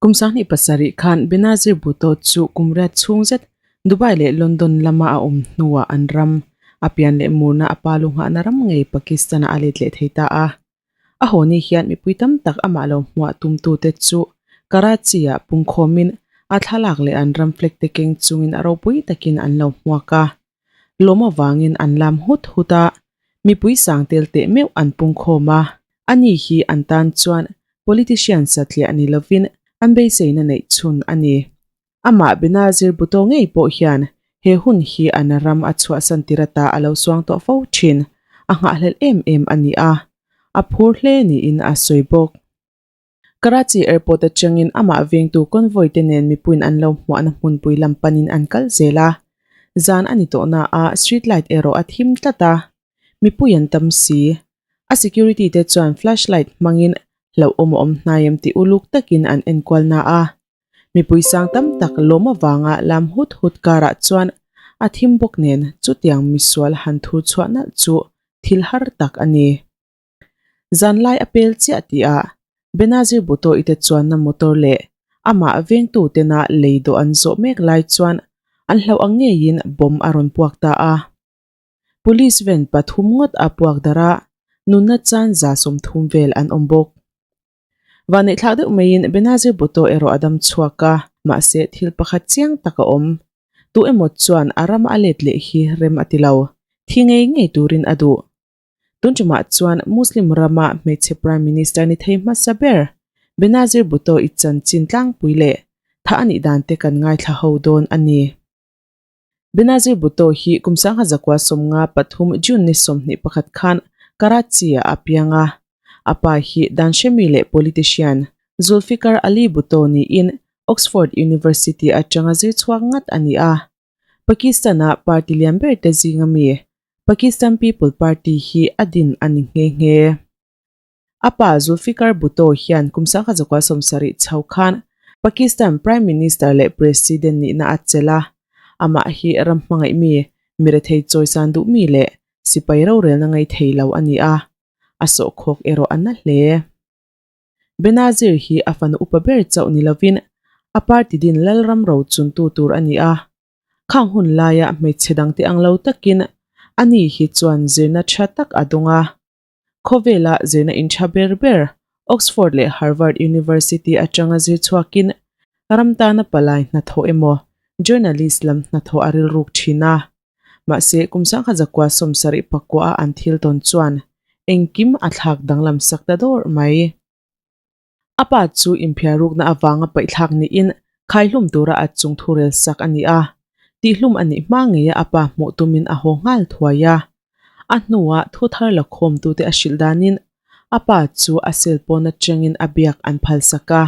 Kum 27 khan Benazir Bhutto chu kum riat chhung zet Dubai leh London lama a awm hnuah an ram a pian leh murna a pa lu nghahna ram ngei Pakistan-ah a let leh thei ta a. A haw ni hian mipui tam tak amah lo hmuah tumtute chu Karachi-ah pungkhawmin a thlalak leh an ram flag te keng chungin a ropui takin an lo hmuak a. Lawm avangin an lam hut hut a, mipui sang tel teh meuh an pungkhawm a. Ani hi an tan chuan politician satliah ni lovin an beiseina neih chhun a ni. Amah Benazir Bhutto ngei pawh hian he hun hi an ram a chhuahsan tir ata a lo suang tawh fo thin, a nghahhlelh em em a ni a, a phur hle niin a sawi bawk. Karachi Airport atangin amah vengtu convoy te nen mipuiin an lo hmuahna hmunpui lam panin an kal zel a, zan a ni tawh na a street light erawh a thim tlat a, mipui an tam si. A security te chuan flashlight hmangin hlauhawm a awm hnai em tih uluk takin an enkual na a. Mipui sang tam tak lawm avanga lam hut hut karah chuan a thim bawk nen chutiang misual han thur chhuah nalh chu thil har tak a ni. Zanlai a pel chiah tihah Benazir Bhutto i te chuanna motor leh amah vengtu tena lei dawh an zawh mek lai chuan an hlauh ang ngeiin bomb a rawn puak ta a. Police van pathum ngawt a puak darh a, nunna chan 30 vel an awm bawk. Vanneihthlak deuh maiin Benazir Bhutto erawh a dam chhuak a, mahse thil pakhat chiang tak a awm. Tu emaw chuan a ram a let leh hi rem a ti lo, thi ngei ngei turin a duh. Tun tumah chuan Muslim rama hmeichhe Prime Minister ni thei hmasa ber Benazir Bhutto i chanchin tlangpui leh tha a nih dan te kan ngaithla ho dawn a ni. Benazir Bhutto hi kum 1953 June ni 21 khan Karachi-ah a piang a. A pa hi danhremi leh politician Zulfikar Ali Bhutto niin Oxford University atanga zir chhuak ngat a ni a. Pakistan-a party lian ber te zinga mi Pakistan People Party hi a din a ni nghe nghe. A pa Zulfikar Bhutto hian kum 1970 chho khan Pakistan Prime Minister leh President nihna a chelh a, amah hi ram hmangaih mi, mi rethei chawisan duh mi leh sipai rorelna ngei thei lo a ni a, a sawhkhawk erawh a na hle. Benazir hi a fanu upa ber chauh ni lovin a party din Lalram rochuntu tur a ni a. Khang hun laia hmeichhe dangte ang lo takin ani hi chuan zirna tha tak a dawng a. Khawvela zirna in tha ber ber Oxford leh Harvard University atanga zir chhuakin ram tana palai hnathawh emaw journalist lam hnathawh a rilruk thin a. Mahse, kum 1979 a an thil tawn chuan engkim a thlak danglam sak ta dawr mai. A pa chu inphiarukna avanga paihthlak niin khaihlum tura a chung thu rel sak a ni a. Tihhlum a nih hma ngeia a pa hmuh tumin a haw nghal thuai a. A hnuah thu thar la khawmtute a hrilh danin a pa chu a cell pawn atangin a biak an phalsak a.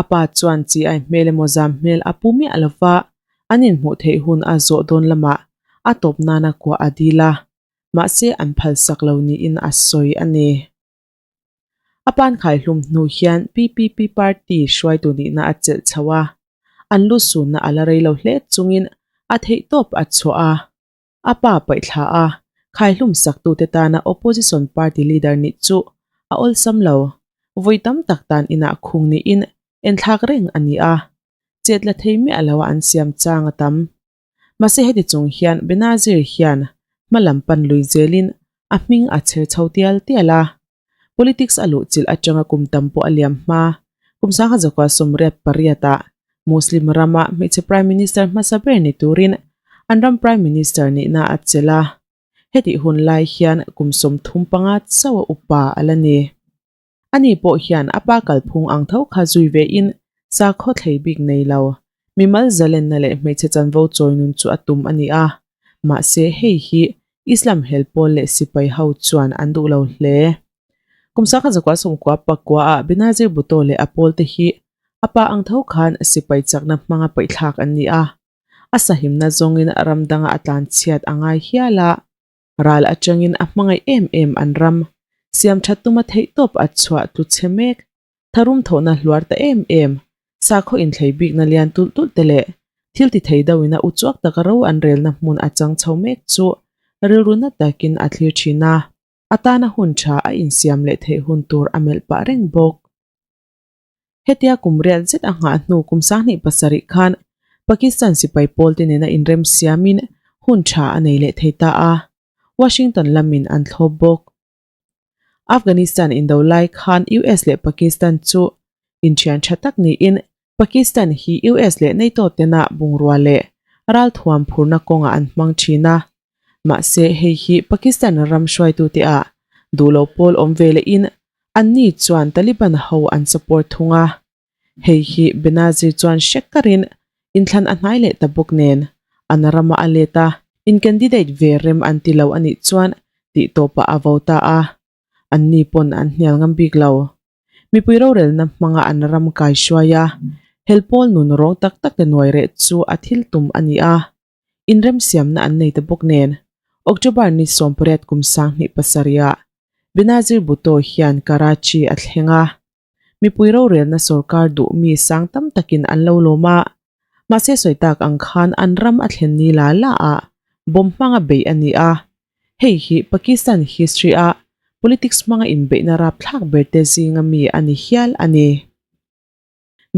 A pa chuan chi ai hmel emaw zam hmel a pu miah lo va, an inhmuh theih hun a zawh dawn lamah a tawp nana kuah a dil a, mahse an phalsak lo niin a sawi a ni. A pankhai hlum hnu hian PPP party hruaitu nihna a chelh chho a, an lu sunna a la rei lo hle chungin a theihtawp a chhuah a. A pa paihthla a, khaihlum saktute tana opposition party leader nih chu a awlsam lo. Vawi tam tak tan inah khung niin enthlak reng a ni a, chet la thei miah lo a an siam chang a tam. Mahse heti chung hian Benazir hian hma lam pan lui zelin a hming a chher chho tial tial a. Politics a luh chilh atanga kum tam pawh a liam hma. Kum 1988 ah Muslim rama hmeichhe Prime Minister hmasa ber ni turin an ram Prime Minister nihna a chelh a. Hetih hun lai hian kum 35 chauh a upa a la ni. Ani pawh hian a pa kalphung ang tho kha zui vein sakhaw thlei bik nei lo, mimal zalenna leh hmeichhe chanvo chawi nun chu a tum a ni a. Mahse hei hi Islam hel pawl leh sipai ho chuan an duh lo hle. Kum 1999 ah Benazir Bhutto leh a pawlte hi a pa ang tho khan sipai chakna hmanga paihthlak an ni a. A sahimna zawngin ram danga a tlanchhiat a ngai hial a. Ral atangin a hmangaih em em an ram siam that tuma theihtawp a chhuah tlu chhe mek. Tharum thawhna hluar ta em em, sakhaw inthlei bikna lian tulh tulh te leh thil ti thei deuhin a uchuak taka ro an relna hmun a chang chho mek chu rilru na takin a thlir thin a, a tana hun tha a insiam leh theih hun tur a melh pah reng bawk. Hetia kum riat zet a nghah hnu kum 27 khan Pakistan sipai pawlte nena inrem siamin hun tha a nei leh thei ta a, Washington lamin an thlawp bawk. Afghanistan indo lai khan US leh Pakistan chu inthian tha tak niin Pakistan hi US leh NATO tena bungrua leh ralthuam phurna kawngah an hmang thin a. Mahse hei hi Pakistan ram hruaitute ah duh lo pawl awm ve lehin anni chuan Taliban ho an support thung a. Hei hi Benazir chuan hre karin inthlan a hnai leh ta bawk nen an rama a let a, in candidate ve rem an ti lo a nih chuan tih tawpah a vo ta a. Anni pawn an hnial ngam bik lo. Mipui rorelna hmanga an ram kai hruai a, helpawl nun rawng tak tak te nuai reh chu a thil tum a ni a. Inremsiamna an nei ta bawk nen, October ni 18 kum 2007 ah Benazir Bhutto hian Karachi a thleng a. Mipui rorelna sorkar duh mi sang tam takin an lo lawm a, mahse sawi tak ang khan an ram a thlen ni la la ah bomb hmanga beih a ni a. Hei hi Pakistan history a politics hmanga inbeihna rapthlak ber te zinga mi a ni hial a ni.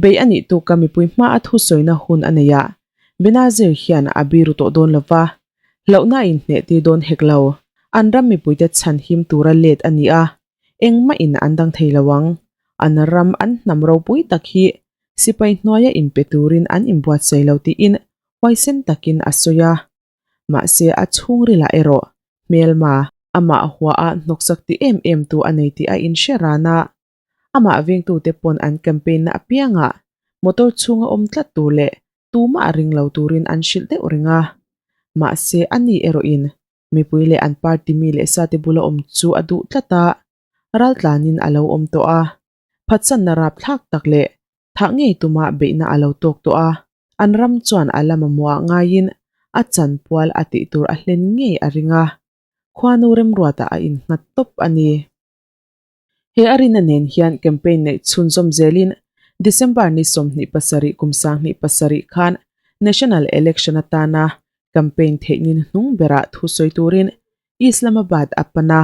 Beih a nih tuka mipui hma a thusawina hun a nei a, Benazir hian a biru tawh dawn lo va, hlauhna a inhnehtir dawn hek lo. An ram mipuite chhan him tura let a ni a, engmah in an dang thei lo ang. An ram an hnam ropui tak hi sipai hnuaia inpe turin an inbuatsaih lo tiin huaisen takin a sawi a. Mahse a chhungrilah erawh hmelma amah huaha hnawksak ti em em tu a nei tih a inhre ran a. Amah vengtute pawn an campaign na apiangah motor chhunga awm tlat tur leh tumah ring lo turin an hrilh deuh reng a. Mahse ani erawhin mipui leh an party mi leh sate bula awm chu a duh tlat a, raltlanin a lo awm tawh a. Phatsanna rapthlak tak leh thah ngei tuma beihna a lo tawk tawh a, an ram chuan a la mamawhah ngaiin a chanpual a tih tur a hlen ngei a ring a, khuanu remruatah a innghat tawp a ni. He a rinna nen hian campaign neih chhunzawm zelin December ni 27 kum 2007 khan National Election atana campaign theihnin hnung berah thusawi turin Islamabad a pan a.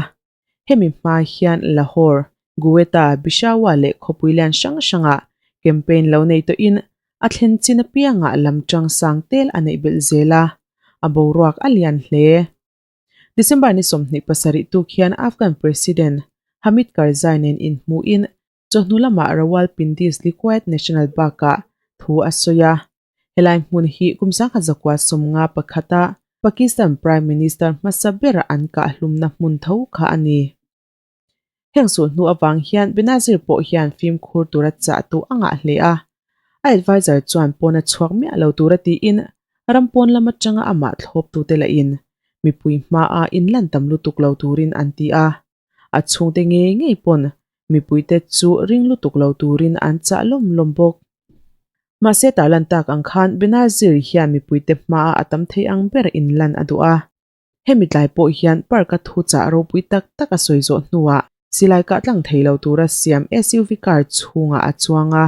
Hemi hma hian Lahore, Quetta, Peshawar leh khawpui lian hrang hrangah campaign lo nei tawhin a thlen chin apiangah lam tang sang tel a neih belh zel a, a boruak a lian hle. December ni 27 tuk hian Afghan President Hamid Karzai nen inhmuhin chawhnu lamah Rawalpindi's Liquid National Park-ah thu a sawi a. Helai hmun hi kum 1951-a Pakistan Prime Minister hmasa ber an kahhlumna hmun tho kha a ni. Heng sulhnu avang hian Benazir pawh hian fimkhur tura chah tu a ngah hle a. A adviser chuan pawn a chhuak miah lo tura tiin ram pawn lam atanga amah thlawptute lahin mipui hmaa inlan tam lutuk lo turin an ti a. A chhungte ngei ngei pawn mipuite chu ring lutuk lo turin an chah lawm lawm bawk. Mahse tarlan tak ang khan Benazir hian mipuite hmaa a tam thei ang ber inlan a duh a. Hemi tlai pawh hian park-a thu chah ropui tak tak a sawi zawh hnuah silai kah tlang thei lo tura siam SUV car chhungah a chuang a.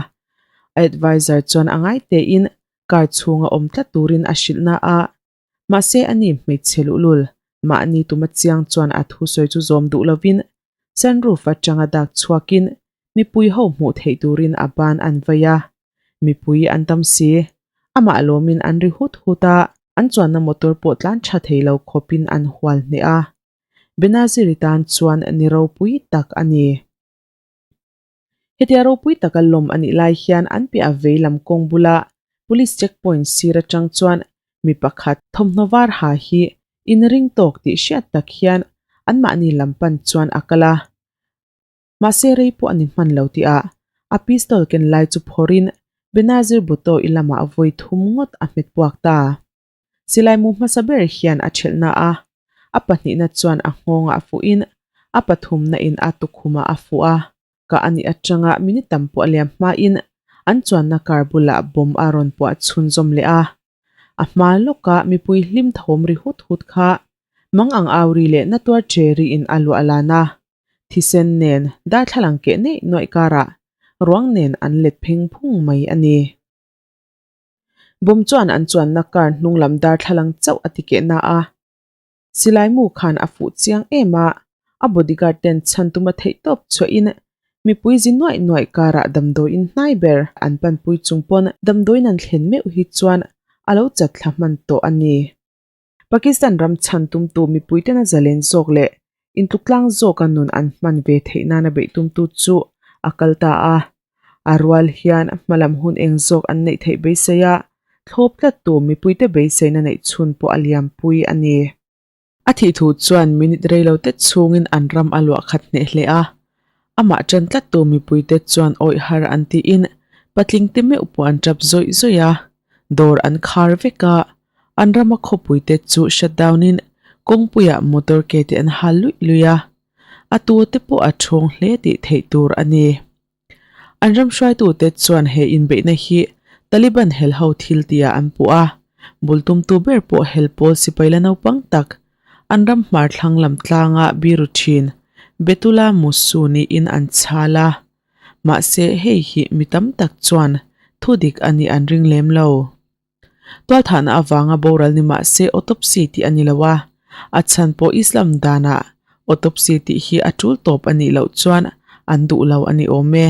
A advisor chuan a ngai tein car chhunga awm tlat turin a hrilh na a. Mahse ani hmeichhe luhlul, mahni tuma chiang chuan a thusawi chu zawm duh lovin sunroof atanga dak chhuakin mipui ho hmuh theih turin a ban an vei a. Mipui an tam si. Amah lawmin an ri hut hut a, an chuanna motor pawh tlan tha thei lo khawpin an hual hneh a. Benaziri tan chuan ni ropui tak a ni. Hetia ropui taka lawm a nih lai hian an piah vei lam kawng bula police checkpoint sir atang chuan mi pakhat thawmhnaw var ha hi inring tawk tih hriat tak hian anmahni lam pan chuan a kal a. Mahse rei pawh a ni hman lo tih ah a pistol ken lai chu phawrhin Benazir Bhutto i lamah vawi thum ngawt a hmet puak ta. Silai mu hmasa ber hian a thelhna a, a pahnihna chuan a nghawngah a fuhin a pathumna in a tukhumah a fuh a. Kah a nih atanga minute tam pawh a liam hmain an chuanna car bulah bomb a rawn puah chhunzawm leh a. A hma lawka mipui hlim thawm ri hut hut kha mang ang au ri leh natuar che riin a luah lan a. Thisen nen darthlalang keh neih nuaih karah ruang nen an let pheng phung mai a ni. Bomb chuan an chuanna car hnung lam darthlalang chauh a ti keh na a. Silai mu khan a fuh chiang em a, a bodyguard ten chhan tuma theih tawp chhuahin. Mipui zi nuaih nuaih karah damdawiin hnai ber an panpui chung pawn damdawiin an thlen meuh hi chuan a lo chat thla hman tawh a ni. Pakistan ram chhan tumtu mipuitena zalen zawk leh intluktlang zawka nun an hman ve theih nana beih tumtu chu a kal ta a. A rual hian hmalam hun eng zawk an neih theih beisei a, thlawp tlattu mipuite beiseina neih chhun pawh a liampui a ni. A thih thu chuan minute reilo te chhungin an ram a luah khat hneh hle a. Amah ṭan tlattu mipuite chuan awih har an tiin patling te meuh pawh an ṭap zawih zawih a. Dawr an khar vek a, an rama khawpuite chu shutdown in kawngpuiah motor ke te an hal luih luih a. A tu te pawh a ṭhawng hle tih theih tur a ni. An ram hruaitute chuan he inbeihna hi Taliban hel ho thil tia an puh a, bul tumtu ber pawh hel pawl sipai la naupang tak, an ram hmar thlang lam tlanga biru thin Betula Musu niin an chhal a. Mahse hei hi mi tam tak chuan thudik a nih an ring lem lo. Tualthahna avanga boral ni mah se autopsy tih a ni lo a, a chhan pawh Islam danah autopsy tih hi a tul tawp a nih loh chuan an duh lo a ni awm e.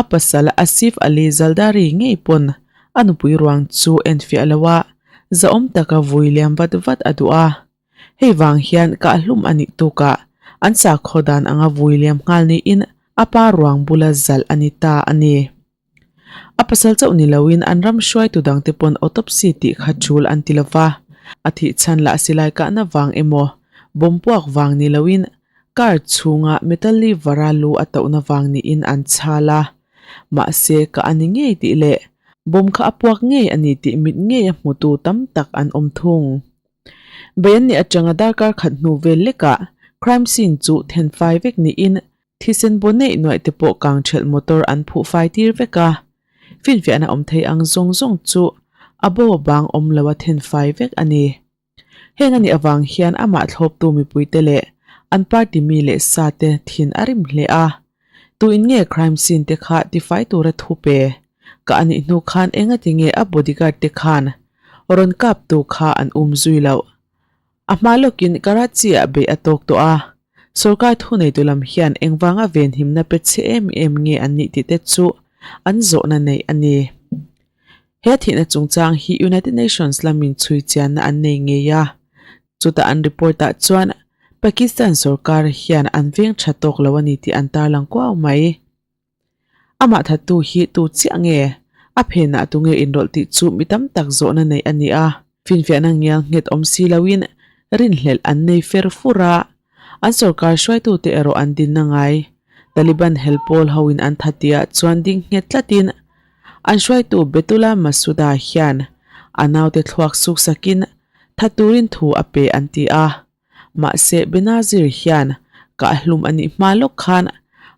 A pasal Asif Ali Zaldari ngei pawn a nupui ruang chu enfiah lo a, zahawm taka vui liam vat vat a duh a. Hei vang hian kahhlum a nih tukah an sakhaw dan anga vui liam nghal niin a pa ruang bula zalh a ni ta a ni. A pasal chauh ni loin an ram hruaitu dangte pawn autopsy tih kha tul an ti lova, a thih chhan lah silai kahna vang emaw, bomb puak vang ni loin car chhunga metal lever-a lu a tohna vang niin an chhal a. Mahse, ka a ni ngei tih leh bomb kha a puak ngei a ni tih mit ngei a hmutu tam tak an awm thung. Bei an nih atanga darkar khat hnu vel lekah crime scene chu thenfai vek niin Thisen bu neih nuaih te pawh kang ṭhelh motor an phuh fai tir vek a, finfiahna awm thei ang zawng zawng chu a bo bang awm lo a then fai vek a ni. Heng a nih avang hian amah thlawptu mipuite leh an party mi leh sa te thin a rim hle a. Tuin nge crime scene te kha tifai tura thu pe ka a nih hnu khan engati nge a bodyguard te khan rawn kaptu kha an um zui loh? A hma lawkin Karachi-ah beih a tawk tawh a, sorkar thuneitu lam hian engvanga venhimna pe chhe em em nge an nih tih te chu an zawhna neih a ni. He thihna chungchang hi United Nations lamin chhui chianna an nei ngei a, chutah an report-ah chuan Pakistan sorkar hian an veng tha tawk lo a ni tih an tarlang kuau mai. Amah thattu hi tu chiah nge? A phenah tunge inrawlh tih chu mi tam tak zawhna neih a ni a. Finfiahna ngial nghet awm si loin rinhlelh an nei fer fur a. An sorkar hruaitute erawh an dinna ngai. Taliban hel pawl hoin an tha tihah chuan ding nghet tlatin an hruaitu Betula Masuda hian a naute thluak suksakin tha turin thu a pe an ti a. Mahse, Benazir hian kahhlum a nih hma lawk khan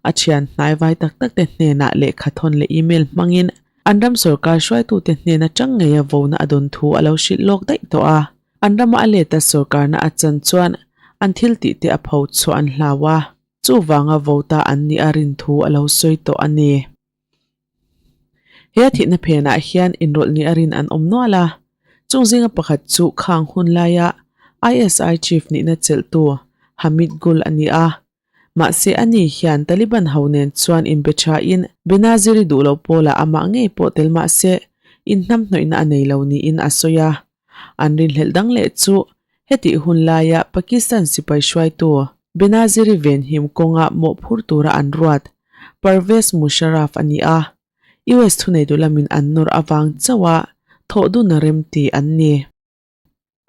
a thian hnaivai tak tak te hnenah lehkha thawn leh email hmangin an ram sorkar hruaitute hnen atang ngeia vona a dawn thu a lo hrilh lawk daih tawh a. An rama a leta sorkarna a chan chuan an thil tih te a pho chhuah an hlau a, chuvanga vota an nih a rin thu a lo sawi tawh a ni. He a thihna phenah hian inrawlh ni a rin an awm nual a, chung zinga pakhat chu khang hun laia ISI chief nihna chelhtu Hamid Gul a ni a. Mahse ani hian Taliban ho nen chuan inbe thain Benaziri duh loh pawlah amah ngei pawh tel mahse inhnamhnawihna a nei lo niin a sawi a. An rinhlelh dang leh chu hetih hun laia Pakistan sipai hruaitu Benaziri venhim kawnga mawhphur tura an ruat Pervez Musharraf a ni a, US thuneitu lamin an nawr avang chauha thawh dun a rem ti an ni.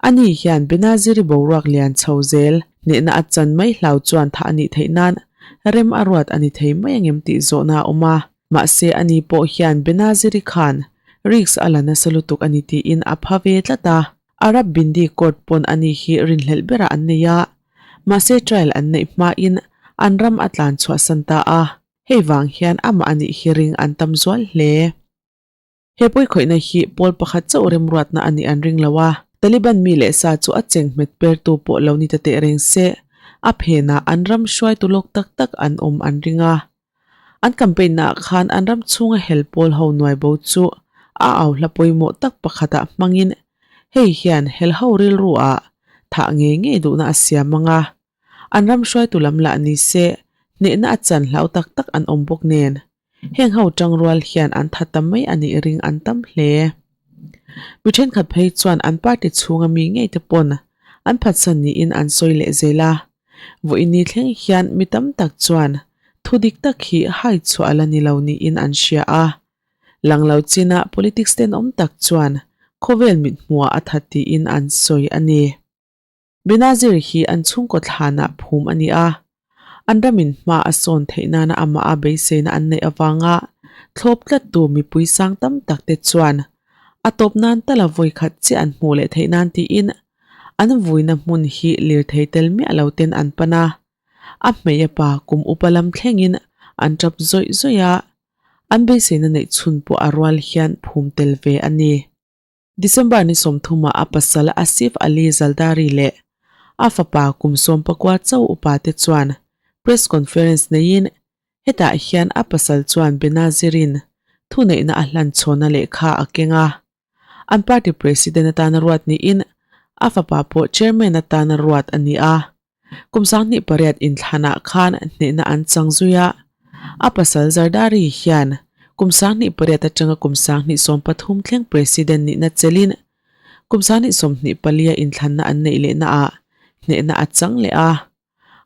Ani hian Benaziri boruak lian chho zel hnehna a chan mai hlau chuan thah a nih theih nan rem a ruat a ni thei mai angem tih zawhna a awm a, mahse ani pawh hian Benaziri khan risk a la nasa lutuk a ni tiin a pha ve tlat a, Arab Bindi court pawn ani hi rinhlelh berah an nei a, Mahse trial an neih hmain an ram a tlan chhuahsan ta a, hei vang hian amah a nih hi ring an tam zual hle. He pawikhawihna hi pawl pakhat chauh remruatna a nih an ring lo a, Taliban mi leh sa chu a cheng hmet pertu pawh lo ni ta teh reng se, a phenah an ram hruaitu lawk tak tak an awm an ring a. An campaign naah khan an ram chhunga hel pawl ho nuai bo chu a au hla pawimawh tak pakhatah hmangin hei hian hel ho rilru ah thah ngei ngei duhna a siam ang a. An ram hruaitu lam lah ni se Hnehna a chan hlau tak tak an awm bawk nen, heng ho tangrual hian an tha ta mai a nih ring an tam hle. Mi thenkhat phei chuan an party chhunga mi ngei te pawn an phatsan niin an sawi leh zel a. Vawiin thleng hian mi tam tak chuan thu dik tak hi hai chhuah a la ni lo niin an hria a. Lang lo chinah politics tenawm tak chuan khawvel mithmuhah a that tiin an sawi a ni. Benazir hi an chhungkaw thlanah phum a ni a, an ramin hma a sawn theih nana amah a beiseina an neih avanga thlawp tlattu mipui sang tam tak te chuan a tawp nan tala vawi khat chiah an hmuh leh theih nan tiin an vuina hmun hi lirthei tel miah lo ten an pan a, a hmei a pa kum upa lam thlengin an tap zawih zawih a, an beiseina neih chhun pawh a rual hian phum tel ve a ni. December ni sawmthumah a pasal Asif Ali Zaldari leh a fapa kum sawmpakua chauh upa te chuan press conference neiin hetah hian a pasal chuan Benazirin thuneihna a hlan chhawna lehkha a keng a. An party president atana ruat niin a fapa pawh chairman atana ruat a ni a. Kum 28 inthlanah khan hnehna an chang zui a, a pasal Zardari hian kum 28 atanga kum 2013 thleng president nihna chelin kum 2024 a inthlanna an neih lehnaah hnehna a chang leh a.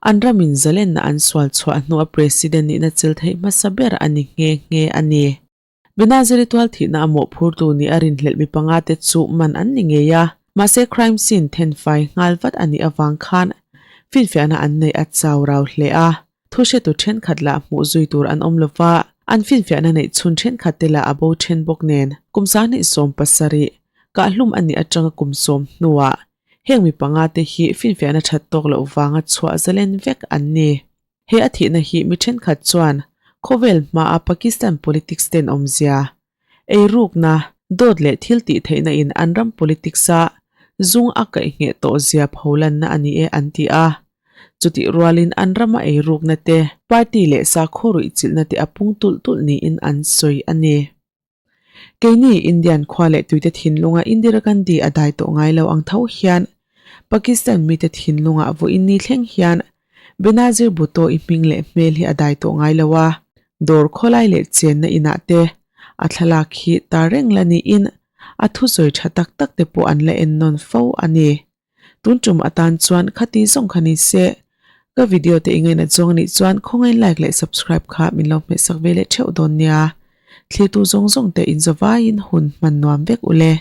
An ramin zalenna an sual chhuah hnua president nihna chel theih hmasa ber a ni nghe nghe a ni. Benaziri tual thihna a mawhphurtu nih a rinhlelh mi panga te chu man an ni ngei a, mahse crime scene thenfai nghal vat a nih avang khan finfiahna an neih a chau rau hle a, thu hretu thenkhat lah hmuh zui tur an awm lova, an finfiahna neih chhun thenkhat te lah a bo then bawk nen kum 27 kahhlum a nih atanga kum 10 hnuah heng mi panga te hi finfiahna that tawk loh vanga chhuah zalen vek an ni. He a thihna hi mi thenkhat chuan khawvel hmaa Pakistan politics ten awmzia, eirukna, dawt leh thil tih theihna in an ram politics a zung a kaih ngheh tawh zia pholanna a ni e an ti a. Chutih rualin an rama eirukna te, party leh sakhaw ruihchilhna te a pung tulh tulh niin an sawi a ni. Keini Indian khua leh tuite thinlunga Indira Gandhi a dai tawh ngai lo ang tho hian Pakistan mite thinlungah vawiin ni thleng hian Benazir Bhutto i hming leh hmel hi a dai tawh ngai lo a, dawr khawlai leh chenna inah te a thlalak hi tar reng la niin a thusawi tha tak tak te pawh an la ennawn fo a ni. Tun tum atan chuan khati zawng kha ni se, ka video te i ngainat zawng anih chuan khawngain like leh subscribe kha min lo hmehsak ve leh theuh dawn nia. Thlirtu zawng zawng te inzawvaiin hun hman nuam vek ule.